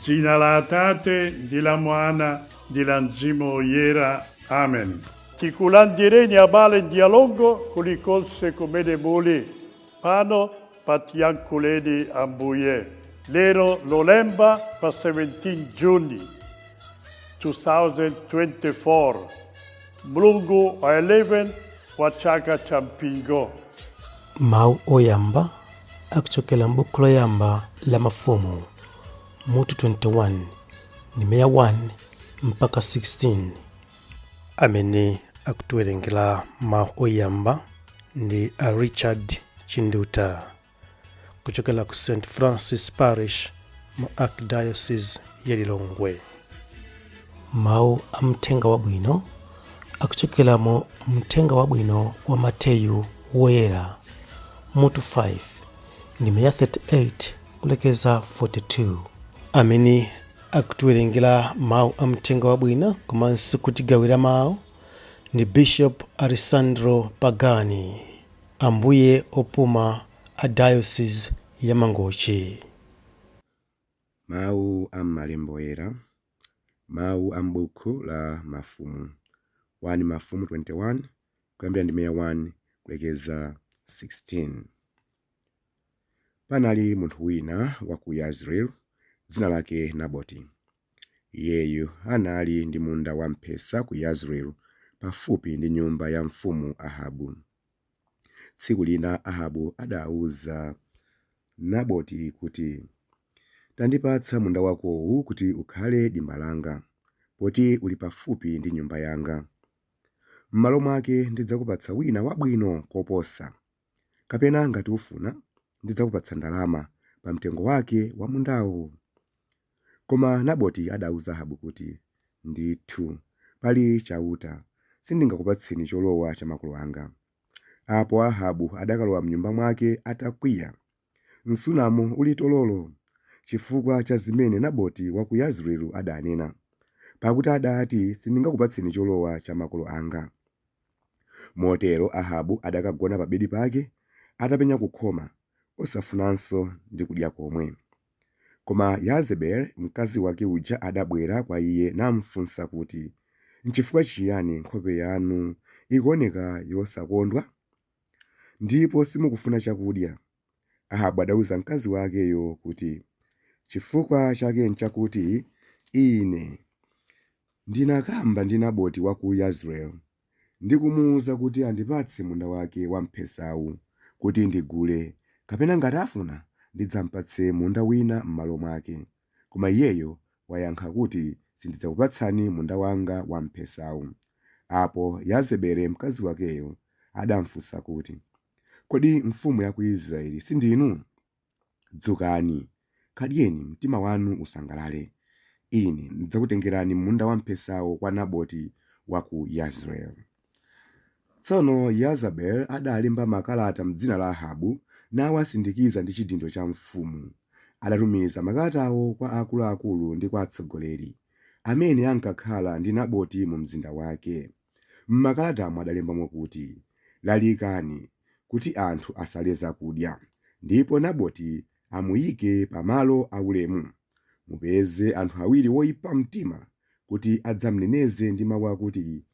Dzina la Atate, ndi la Mwana, ndi la Mzimu Woyera. Amen. Tikulandireni abale ndi alongo kulikonse kumene muli pano pa Tiyankhuleni Ambuye. Lero Lolemba pa 17 Juni 2024, mlungu wa 11 wa chaka cha mpingo. Mawu oyamba akuchokera m'buku loyamba la Mafumu, mutu 21, ndime ya 1 mpaka 16. Amene akutiwerengera mawu oyamba ndi a Richard Chinduta kuchokera ku St Francis Parish mu Archdiocese ya Lilongwe. Mawu a Mthenga Wabwino akuchokera mu Mthenga Wabwino wa Mateyu Woyera, mutu 5, ndime ya 38 kulekeza 42. Amene akutiwerengera mawu a Mthenga Wabwino komanso kutigawira mawu ndi Bishop Alessandro Pagani, Ambuye opuma a Diocese ya Mangochi. Mawu a m'Malemba Oyera, Mawu a m'buku la Mafumu, 1 Mafumu 21, kuyambira ndime ya 1 kulekeza 16. Panali munthu wina wa ku Yazreeli, dzina lake Naboti. Iyeyu anali ndi munda wamphesa ku Yazreeli pafupi ndi nyumba ya mfumu Ahabu. Tsiku lina Ahabu adauza Naboti kuti, Tandipatsa munda wakowu kuti ukhale dimba langa, poti uli pafupi ndi nyumba yanga. M'malo mwake ndidzakupatsa wina wabwino koposa. Kapena ngati ufuna, ndidzakupatsa ndalama pa mtengo wake wa mundawo. Koma Naboti adauza Ahabu kuti, Ndithu, pali Chauta, sindingakupatseni cholowa cha makolo anga. Apo Ahabu adakalowa m'nyumba mwake atakwiya, msunamo uli tololo, chifukwa cha zimene Naboti wa ku Yezireeli adanena. Pakuti adati, Sindingakupatseni cholowa cha makolo anga. Motero Ahabu adakagona pabedi pake, atapenya kukhoma, osafunanso ndi kudya komwe. Koma Yezebeli mkazi wake uja adabwera kwa iye namfunsa kuti, Nchifukwa chiyani nkhope yanu ikuwoneka yosakondwa, ndipo simukufuna chakudya? Ahabu adauza mkazi wakeyo kuti, Chifukwa chake nchakuti ine ndinakamba ndi Naboti wa ku Yezireeli ndi kumuuza kuti andipatse munda wake wamphesawu kuti ndigule, kapena ngati afuna, ndidzampatse munda wina m'malo mwake. Koma iyeyo wayankha kuti, Sindidzakupatsani munda wanga wamphesawu. Apo Yezebeli mkazi wakeyo adamfunsa kuti, Kodi mfumu ya ku Israeli sindinu? Dzukani, kadyeni, mtima wanu usangalale. Ine ndidzakutengerani munda wamphesawo kwa Naboti wa ku Yezireeli. Tsono Yezebeli adalemba makalata m'dzina la Ahabu, nawasindikiza ndi chidindo cha mfumu. Adatumiza makalatawo kwa akuluakulu ndi kwa atsogoleri, amene ankakhala ndi Naboti mu mzinda wake. M'makalatamo adalembamo kuti, Lalikani kuti anthu asale zakudya, ndipo Naboti amuike pa malo aulemu. Mupeze anthu awiri oipa mtima kuti adzamneneze ndi mau akuti,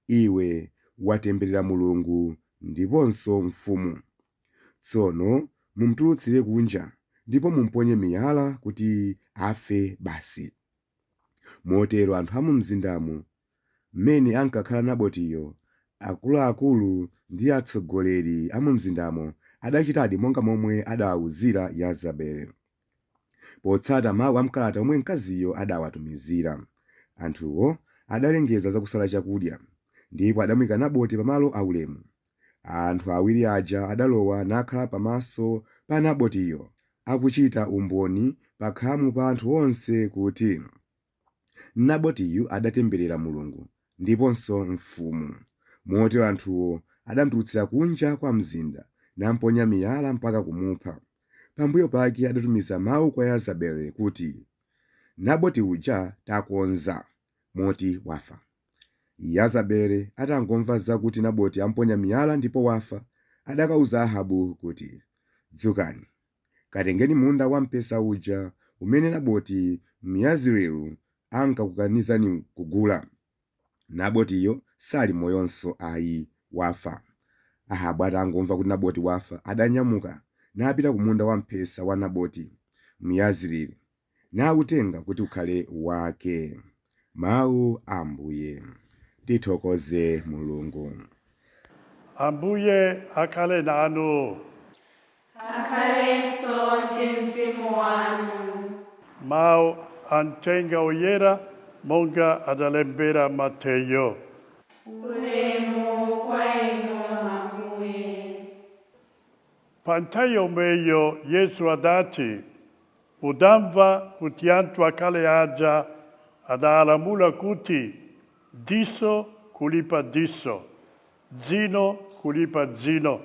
Iwe watemberera Mulungu ndiponso mfumu. Tsono mumtulutsire kunja, ndipo mumponye miyala kuti afe basi. Motero anthu amumzindamo, mmene ankakhala Nabotiyo, akuluakulu ndi atsogoleri amumzindamo, adachitadi monga momwe adawauzira Yezebeli, potsata mau a m'kalata omwe mkaziyo adawatumizira. Anthuwo adalengeza za kusala chakudya, ndipo adamuika Naboti pa malo aulemu. Anthu awiri aja adalowa nakhala pamaso pa Nabotiyo, akuchita umboni pakhamu pa anthu onse kuti, Nabotiyu adatemberera Mulungu ndiponso mfumu. Motero anthuwo adamtulutsira kunja kwa mzinda, namponya miyala mpaka kumupha. Pambuyo pake adatumiza mau kwa Yezebeli kuti, Naboti uja takonza moti wafa. Yezebeli atangomva zakuti Naboti amponya miyala ndipo wafa, adakauza Ahabu kuti, Dzukani, katengeni munda wamphesa uja umene Naboti Myezireeli ankakukanizani kugula. Nabotiyo sali moyonso ayi, wafa. Ahabu atangomva kuti Naboti wafa, adanyamuka napita ku munda wamphesa wa Naboti Myezireeli, nautenga kuti ukhale wake. Mawu a Ambuye. Tithokoze Mulungu. Ambuye akhale nanu. Akhalenso ndi mzimu wanu. Mawu a Mthenga Oyera monga adalembera Mateyo. Ulemu kwa inu Ambuye. Pa nthawi yomweyo Yesu adati, mudamva kuti anthu akale aja adalamula kuti diso kulipa diso, dzino kulipa dzino.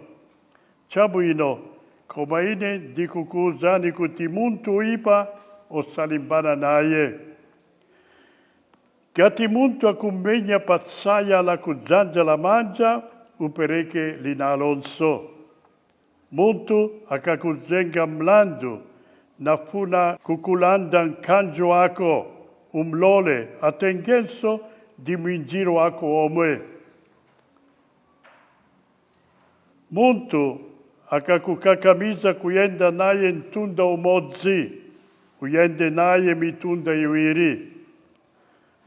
Chabwino, koma ine ndikukuwuzani kuti munthu oyipa osalimbana naye. Ngati munthu akumenya patsaya la kudzanja lamanja, upereke linalonso. Munthu akakuzenga mlandu nafuna kukulanda mkanjo wako, umlole atengenso ndi mwinjiro wako omwe. Munthu akakukakamiza kuyenda naye mtunda umodzi, uyende naye mitunda iwiri.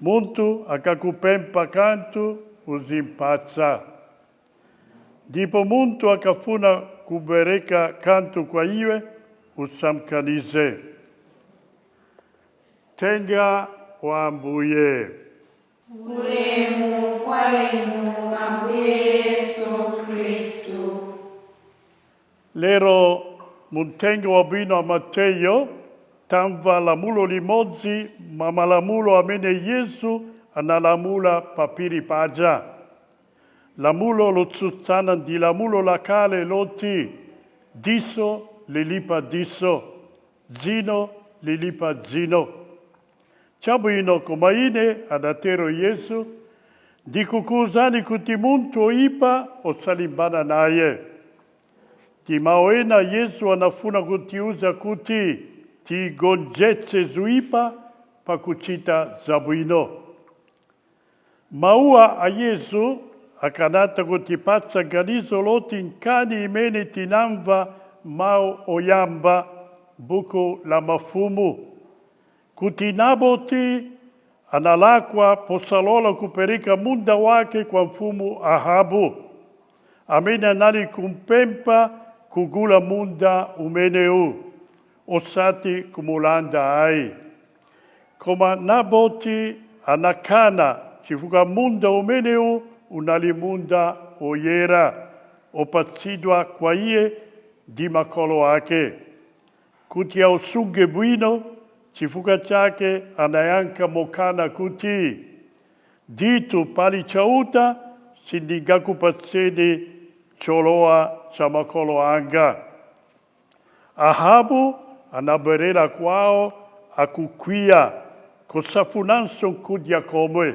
Munthu akakupempha kanthu, uzimpatsa. Ndipo munthu akafuna kubwereka kanthu kwa iwe, usamkanize. Uthenga wa Ambuye. Ulemu kwa inu Ambuye Yesu Khristu. Lero muthenga wabwino wa Mateyo tamva lamulo limodzi mwa malamulo amene Yesu analamula pa phiri paja. Lamulo lotsutsana ndi lamulo lakale loti diso lilipa diso, dzino lilipa dzino. Chabwino koma ine, adatero Yesu, ndikukuwuzani kuti munthu oyipa osalimbana naye. Ndi mawu ena Yesu anafuna kutiuza kuti tigonjetse zoyipa pakuchita zabwino. Mawuwa a Yesu akanatha kutipatsa ganizo loti nkhani imene tinamva mawu oyamba buku la Mafumu, kuti Naboti analakwa posalola kupereka munda wake kwa mfumu Ahabu, amene anali kumpempha kugula munda umenewu, osati kumulanda ayi. Koma Naboti anakana chifukwa munda umenewu unali munda oyera opatsidwa kwa iye ndi makolo ake kuti ausunge bwino. Chifukwa chake anayankha mokana kuti, ndithu pali Chauta, sindingakupatseni cholowa cha makolo anga. Ahabu anabwerera kwawo akukwiya, kosafunanso kudya komwe.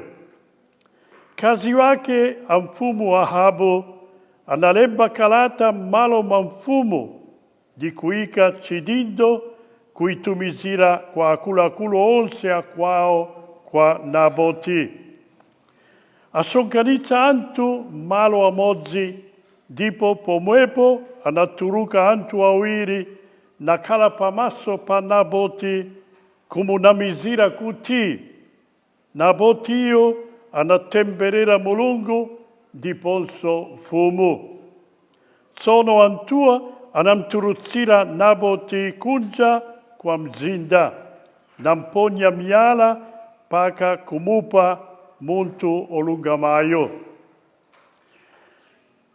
Mkazi wake a mfumu Ahabu analemba kalata m'malo mwa mfumu ndi kuika chidindo kuitumizira kwa akuluakulu onse akwawo kwa Naboti. Asonkhanitsa anthu malo amodzi, ndipo pomwepo anatuluka anthu awiri nakhala pamaso pa Naboti kumunamizira kuti Nabotiyo anatemberera Mulungu ndiponso mfumu. Tsono anthuwa anamtulutsira Naboti kunja kwa mzinda, namponya miyala mpaka kumupha munthu olungamayo.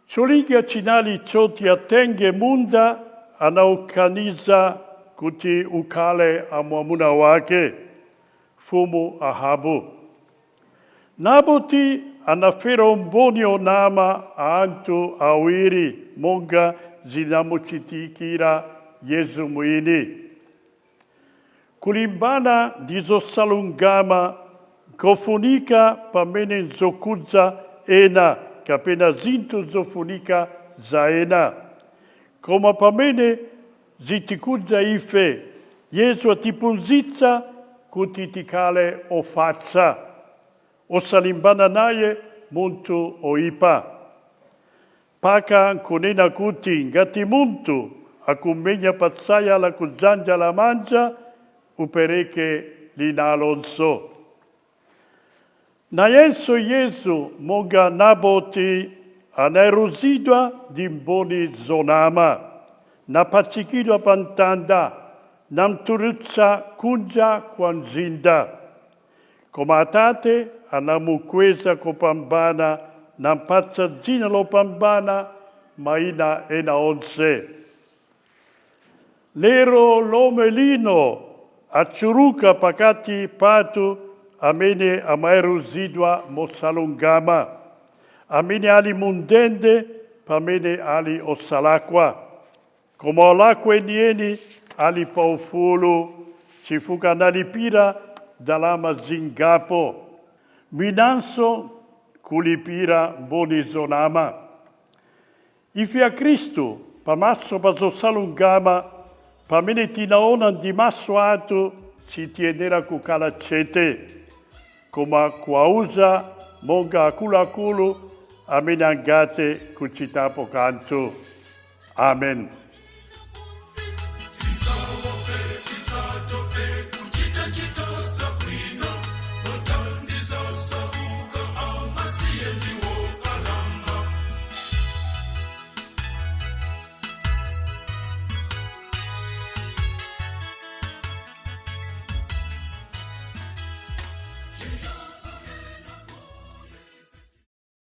Cholinga chinali choti atenge munda anaukaniza kuti ukhale a mwamuna wake, mfumu Ahabu. Naboti anafera umboni onama a anthu awiri monga zinamuchitikira Yesu mwini. Kulimbana ndi zosalungama Nkofunika pamene nzokudza ena kapena zinthu zofunika za ena. Koma pamene zitikudza ife, Yesu atiphunzitsa kuti tikhale ofatsa, osalimbana naye munthu oipa. Paka nkunena kuti ngati munthu akumenya patsaya la kudzanja la manja, upereke linalonso. Nayenso Yesu monga Naboti anaeruzidwa ndi mboni zonama, napachikidwa pa mtanda, namturutsa kunja kwa mzinda. Koma Atate anamukweza kopambana, nampatsa dzina lopambana maina ena onse. Lero lomwe lino achuruka pakati pathu amene amaeruzidwa mosalungama, amene ali mundende pamene ali osalakwa. Koma olakwa enieni ali pa ufulu, chifukwa analipira ndalama zingapo, mwinanso kulipira mboni zonama. Ife akhristu pamaso pa zosalungama, pamene tinaona ndi maso athu, sitiyenera kukhala chete, koma kuwauza monga akuluakulu amene angathe kuchitapo kanthu. Amen.